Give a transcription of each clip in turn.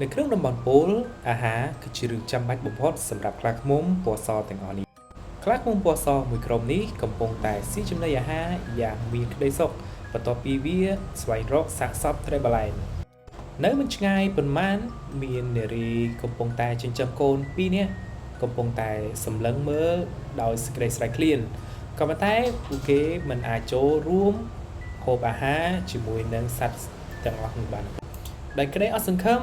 នៅក្នុងតំបន់ពោលអាហារគឺជារឿងចាំបាច់បំផុតសម្រាប់ខ្លាឃ្មុំពណ៌សទាំងអស់នេះខ្លាឃ្មុំពណ៌សមួយក្រុមនេះកំពុងតែស៊ីចំណីអាហារយ៉ាងមានក្តីសុខបន្ទាប់ពីវាស្វែងរកសាកសពត្រីបាឡែននៅមិនឆ្ងាយប៉ុន្មានមាននារីកំពុងតែចិញ្ចឹមកូនពីរនាក់កំពុងតែសម្លឹងមើលដោយសេចក្តីស្រេកឃ្លានក៏ប៉ុន្តែពួកគេមិនអាចចូលរួមហូបអាហារជាមួយនឹងសត្វទាំងអស់នោះបានដោយក្តីអស់សង្ឃឹម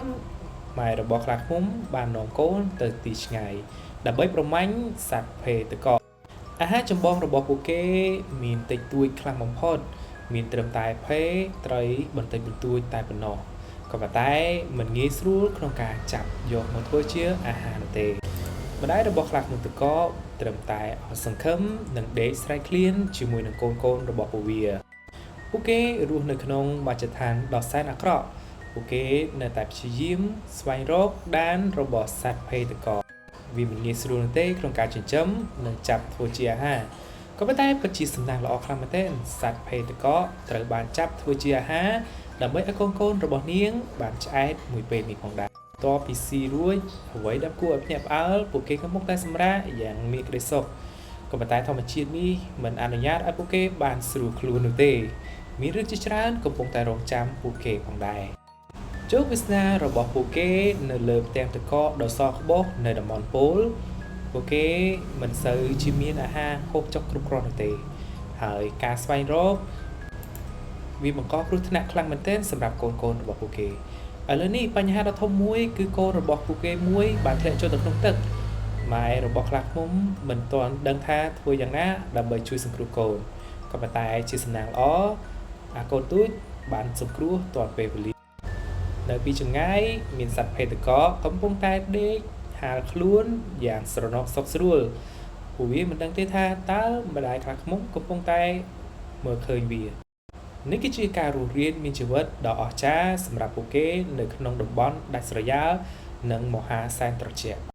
ម៉ែរបស់ខ្លាឃ្មុំបាននាំកូនទៅទីឆ្ងាយដើម្បីប្រមាញ់សត្វភេទកអាហារចម្បងរបស់ពួកគេមានតិចតួចខ្លាំងបំផុត មានត្រឹមតែភេត្រីបន្តិចបន្តួចតែប៉ុណ្ណោះក៏ប៉ុន្តែមិនងាយស្រួលក្នុងការចាប់យកមកធ្វើជាអាហារនោះទេម្ដាយរបស់ខ្លាឃ្មុំទឹកកកត្រឹមតែអស់សង្ឃឹមនិងដេកស្រែកឃ្លានជាមួយនឹងកូនៗរបស់ពួកវាពួកគេរស់នៅក្នុងមជ្ឈដ្ឋានដ៏សែនអាក្រក់ ពួកគេនៅតែព្យាយាមស្វែងរកដានរបស់សត្វភេទកវាមិនងាយស្រួលនោះទេក្នុងការចិញ្ចឹមនិងចាប់ធ្វើជាអាហារក៏ប៉ុន្តែពិតជាសំណាងល្អខ្លាំងមែនទែនសត្វភេទកត្រូវបានចាប់ធ្វើជាអាហារដើម្បីឲ្យកូនៗរបស់នាងបានឆ្អែតមួយពេលនេះផងដែរតបពីស៊ីរួចអ្វីដែលគួរឲ្យភ្ញាក់ផ្អើលពួកគេកំពុងតែសម្រាកយ៉ាងមានក្តីសុខក៏ប៉ុន្តែធម្មជាតិនេះមិនអនុញ្ញាតឲ្យពួកគេបានស្រួលខ្លួននោះទេមានរឿងជាច្រើនកំពុងតែរងចាំពួកគេផងដែរ ជោគវាសនារបស់ពួកគេនៅលើផ្ទាំងទឹកកកដ៏សក្បុសនៅតំបន់ពោលពួកគេមិនសូវជាមានអាហារហូបចុកគ្រប់គ្រាន់នោះទេ ហើយការស្វែងរកវាបង្កគ្រោះថ្នាក់ខ្លាំងមែនទែនសម្រាប់កូនៗរបស់ពួកគេឥឡូវនេះបញ្ហាដ៏ធំមួយគឺកូនរបស់ពួកគេមួយបានធ្លាក់ចូលទៅក្នុងទឹកម៉ែរបស់ខ្លាឃ្មុំមិនទាន់ដឹងថាធ្វើយ៉ាងណាដើម្បីជួយសង្គ្រោះកូនក៏ប៉ុន្តែជាសំណាងល្អអាកូនទូចបានសង្គ្រោះទាន់ពេលវេលា នៅពីចម្ងាយមានសត្វភេទកកំពុងតែដេកហាលខ្លួនយ៉ាងស្រណុកសុខស្រួលពួកវាមិនដឹងទេថាតើម្ដាយខ្លាឃ្មុំកំពុងតែមើលឃើញវានេះគឺជាការរស់រានមានជីវិតដ៏អស្ចារ្យសម្រាប់ពួកគេនៅក្នុងតំបន់ដាច់ស្រយាលនិងមហាសែនត្រជាក់។